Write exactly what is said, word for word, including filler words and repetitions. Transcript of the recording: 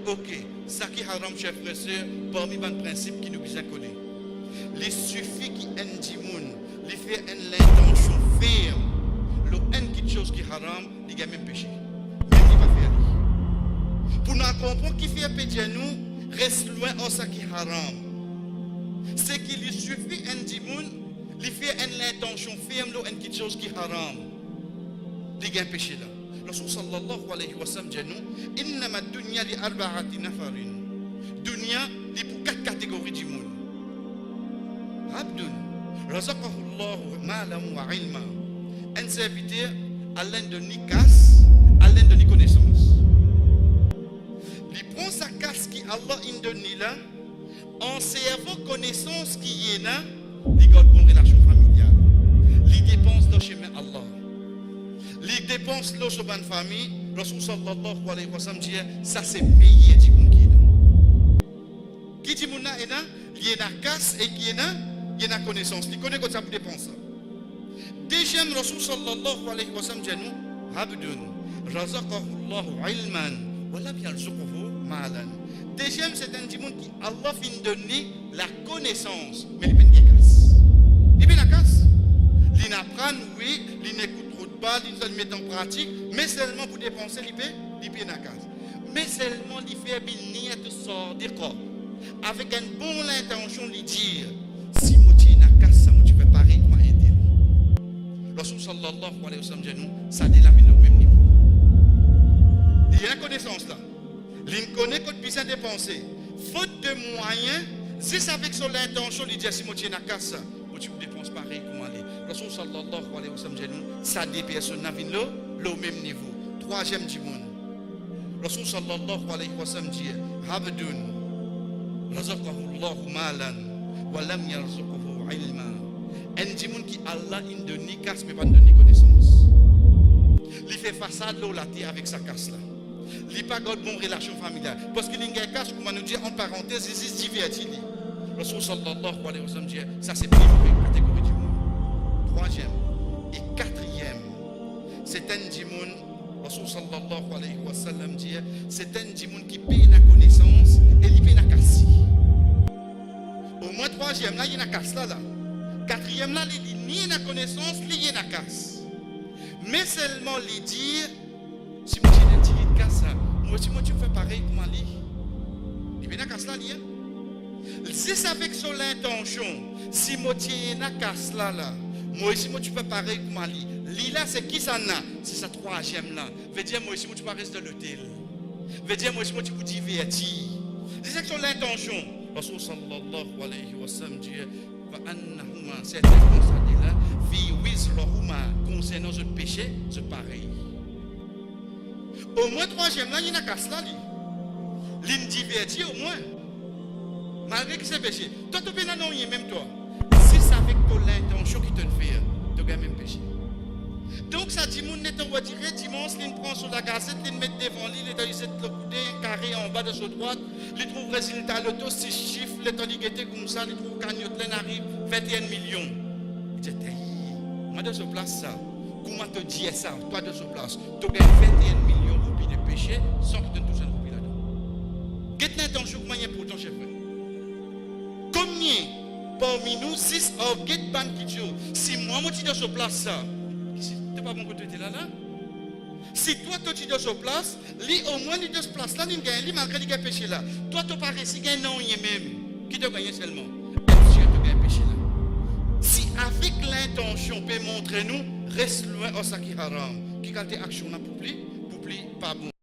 Ok, sa ki haram, ser frer, ser, parmi bann prinsip ki nou bizin kone. Li sifi ki enn dimoun, li fer enn lintansion ferm lor enn kiksoz ki haram, li gagn mem pese. Mem li pa fer li. Pou nou konpran kifer pe dir nou, res lwin ar sa ki haram. Se ki li sifi enn dimoun, li fer enn lintansion ferm lor enn kiksoz ki haram, li gagn pese la. Rasoul sallallahu alayhi wa sallam dir nou, "Innama dunya li arba'ati nafarin." Dunya, li pou kat kategori dimoun. Abdun razaqahu Allahu malan wa ilma. Enn serviter, Allah inn donn li kas, Allah inn donn li konesans. Li pran sa kas ki Allah inn donn li la, an servan konesans ki li ena, li gard bon relasion familial. Li depans dan sime Allah. Li depans lor so bann fami. Rasoul sallallahu alayhi wa sallam dir, sa se meyer dimoun ki ena. Ki dimoun la ena? Li ena kas e ki ena, li ena konesans. Li kone kot sa pou depans sa. Deziem, Rasoul sallallahu alayhi wa sallam dir nou, "Abdun razaqahu Allahu ilman wa lam yarzuqhu malan." Deziem, se enn dimoun ki Allah finn donn li lakonesans, me li pena kas. Li pena kas. Li aprann, wi, li ekout khutba, li met an pratik, me selman pou depanse, li pe, li pena kas. Me selman li fer bann niyat sadiqa, avek enn bon lintansion, li dir, "Si mo ti ena kas sa, mo ti fer parey kouma entel." Rasoul sallallahu alayhi wa sallam dir nou, sa de la vinn lor mem nivo. Li ena konesans la, li kone kot bizin depanse, fot de mwayin, zis avek so lintansion, li dir, "Si mo ti ena kas sa, mo ti pou depans parey kouma li." Rasoul sallallahu alayhi wa sallam dir nou, sa de personn la vinn lor, lor mem nivo. Trwaziem dimoun, Rasoul sallallahu alayhi wa sallam dir, "Abdun razaqahu Allahu malan wa lam yarzuqhu ilma." Enn dimoun ki Allah inn donn li kas, me pa'nn donn li konesans. Li fer fasad lor later avek sa kas la. Li pa gard bon relasion familial. Parski li gagn kas, kouma nou dir, an parantez, li zis diverti li. Rasoul sallallahu alayhi wa sallam dir, sa se pli move kategori dimoun. Trwaziem e katriem, se enn dimoun, Rasoul sallallahu alayhi wa sallam dir, se enn dimoun ki pena konesans e li pena kas. Omwin trwaziem la, li ena kas la, la. Katriem la, li, li ni ena konesans, li ena kas. Me selman li dir, "Si mo ti ena enn tigit kas sa, mo osi mo ti fer parey kouma li." Li pena kas la, li, en. Zis avek so lintansion, "Si mo ti ena kas la, la, mo osi mo ti fer parey kouma li." Li la, se kisannla? Se sa trwaziem la. Vedir mo osi mo ti pou res dan lotel. Vedir mo osi mo ti pou diverti. Zis avek so lintansion. Rasoul sallallahu alayhi wa sallam dir, "Fa innahuma", serten koumsa de la, "fi wizrihima", konsernan zot pese, zot parey. Omwin trwaziem la, li ena kas la, li. Li'nn diverti omwin. Malgre ki se pese. Twa, to pena nanye mem twa. Zis avek to lintansion ki to'nn fer, to gagn mem pese. Donk sa dimoun, letan ou dir dimans, li'nn pran so lagazet, li'nn met devan li, letan li zet lor koude, kare anba dan so drwat, li trouv rezilta loto, sis sif, letan li gete koumsa, li trouv kagnot la inn ariv, vint-e-enn milion. Li dir, "Tey, mwa dan so plas sa, kouma to dir sa, twa dan so plas, to gagn vint-e-enn milion roupi de pese, san ki to'nn touch enn roupi ladan." Get lintansion kouma li inportan, ser frer. Konbien parmi nou zis ar get bann kiksoz, si mwa mo ti dan so plas sa, si to pa bon kot to ete la la? Si twa to ti dan so plas, li omwin li dan so plas la, li'nn gagn li malgre li gagn pese la. Twa to pa resi gagn nanye mem, ki to gagne selman? Enn sel to gagn pese la. Si avek lintansion pe montre nou res lwin ar sa ki haram, ki kalite aksion la pou pli, pou pli pa bon?